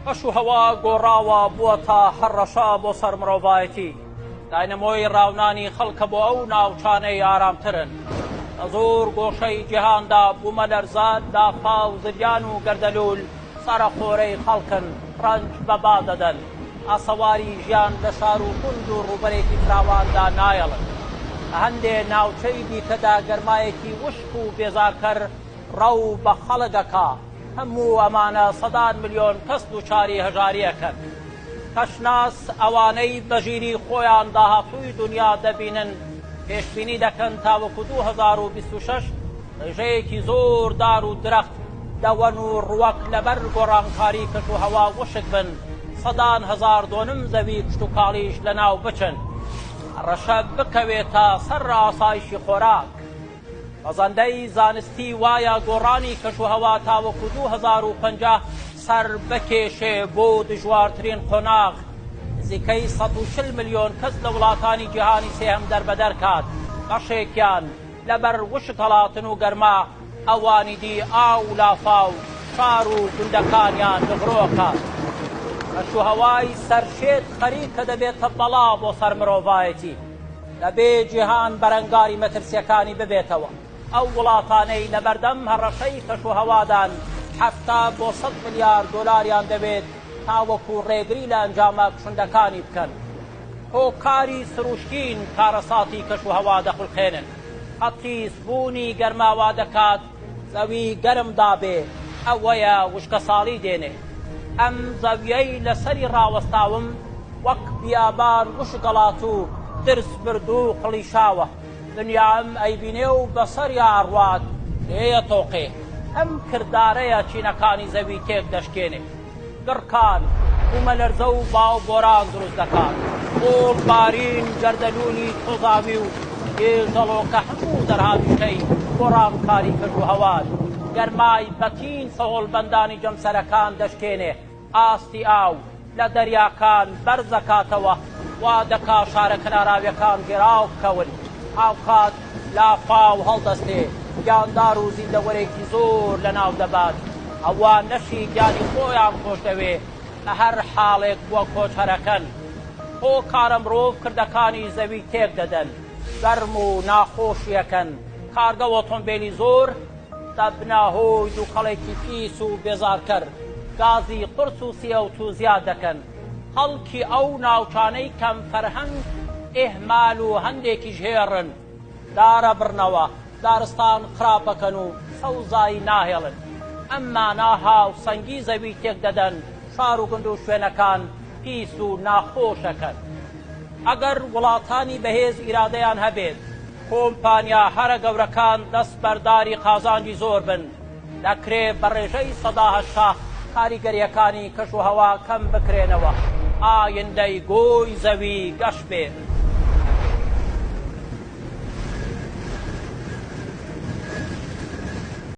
کەش و هەوا گۆڕاوە بووەتە هەڕەشە بۆ سەر مرۆڤایەتی. داینەمۆی ڕاونانی خەڵکە بۆ ئەو ناوچانەی ئارامترن. لە زۆر گۆشەی جیهاندا بوومەلەرزە، لافاو، زریان و گەردەلوول سەرەخۆرەی خەڵکن، ڕەنج بە با دەدەن. ئاسەواری ژیان لە شار و گوند و ڕووبەرێکی فراواندا نایەڵن. لە هەندێ ناوچەی دیکەدا گەرمایەکی وشک و بێزارکەر ڕەو بە خەڵک ئەکا. هەموو ئەمانە سەدان ملیۆن کەس دووچاری هەژاری ئەکەن. کەشناس ئەوانەی بە ژیری خۆیان داهاتووی دونیا دەبینن پێشبینی دەکەن تاوەکو 2026 ڕێژەیەکی زۆر دار و درەخت، دەوەن و ڕووەک لەبەر گۆڕانکاری کەشوهەوا وشک بن، سەدان هەزار دۆنم زەوی کشتوکاڵیش لەناو بچن. هەڕەشە بکەوێتە سەر ئاسایشی خۆراک. مەزەندەی زانستی وایە گۆڕانی کەشوهەوا تاوەکو 2050 سەر بکێشێ بۆ دژوارترین قۆناغ، نزیکەی 140 ملیۆن کەس لە وڵاتانی جیهانی سێهەم دەربەدەر کات، بەشێکیان لەبەر وشک هەڵاتن و گەرما، ئەوانی دی ئاو و لافاو شار و گوندەکانیان نغرۆ ئەکات. کەشوهەوای سەرشێت خەریکە دەبێتە بەڵا بۆ سەر مرۆڤایەتی. دەبێ جیهان بەرەنگاری مەترسییەکانی ببێتەوە. ئەو وڵاتانەی لەبەردەم هەڕەشەی کەشوهەوادان، 70 بۆ 100 ملیار دۆلاریان دەوێت تاوەکو ڕێگری لە ئەنجامە کوشندەکانی بکەن. هۆکاری سروشتین کارەساتی کەشوهەوا دەخولقێنن. قەتیس بوونی گەرما وا دەکات زەوی گەرم دابێ، ئەوەیە وشکەساڵی دێنێ. ئەم زەویەی لەسەری ڕاوەستاوم وەک بیابان وشک هەڵات و درز بردوو و قڵیشاوە. دنیام ئەیبینێ و بەسەریا ئەڕوات، لێیەتۆقێ. ئەم کردارەیە چینەکانی زەوی تێک دەشکێنێ. گڕکان، بوومەلەرزە و با و بۆران دروست دەکات. خۆڵ بارین، گەردەلوولی تۆزاوی و گێژەڵۆکە هەموو دەرهاویشتەی گۆڕانکاری کەشوهەوان. گەرمای بەتین سەهۆڵبەندانی جەمسەرەکان دەشکێنێ، ئاستی ئاو لە دەریاکان بەرز دەکاتەوە، وا دەکا شارە کەناراویەکان گێراو بکەون. هاوکات لافاو هەڵدەستێ، گیاندار و زیندەوەرێکی زۆر لەناو دەبات. ئەوا نەشی گیانی خۆیان خۆش دەوێ بە هەر حاڵێک بووە کۆچەرەکەن. خۆ کارە مرۆڤ کردەکانی زەوی تێک دەدەن، گەرم و ناخۆشی ئەکەن، کارگە و ئۆتۆمبێلی زۆر دەبنە هۆی دووکەڵێکی پیس و بێزارکەر، گازی قورس و CO2 زیاد دەکەن. خەڵکی ئەو ناوچانەی کەم فەرهەنگ ئیهمال و هەندێکیش هێڕن، دارەبڕنەوە، دارستان خراپەکەن و سەوزایی ناهێڵن. ئەم مانا هاوسەنگی زەوی تێکدەدەن، شار و گوند و شوێنەکان پیس و ناخۆشەکەن. ئەگەر وڵاتانی بەهێز ئیرادەیان هەبێت، کۆمپانیا هەرە گەورەکان دەستبەرداری قازانجی زۆر بن، دەکرێ بە ڕێژەی 80% کاریگەرییەکانی کەشوهەوا کەم بکرێنەوە، ئایندەی گۆی زەوی گەش بێت.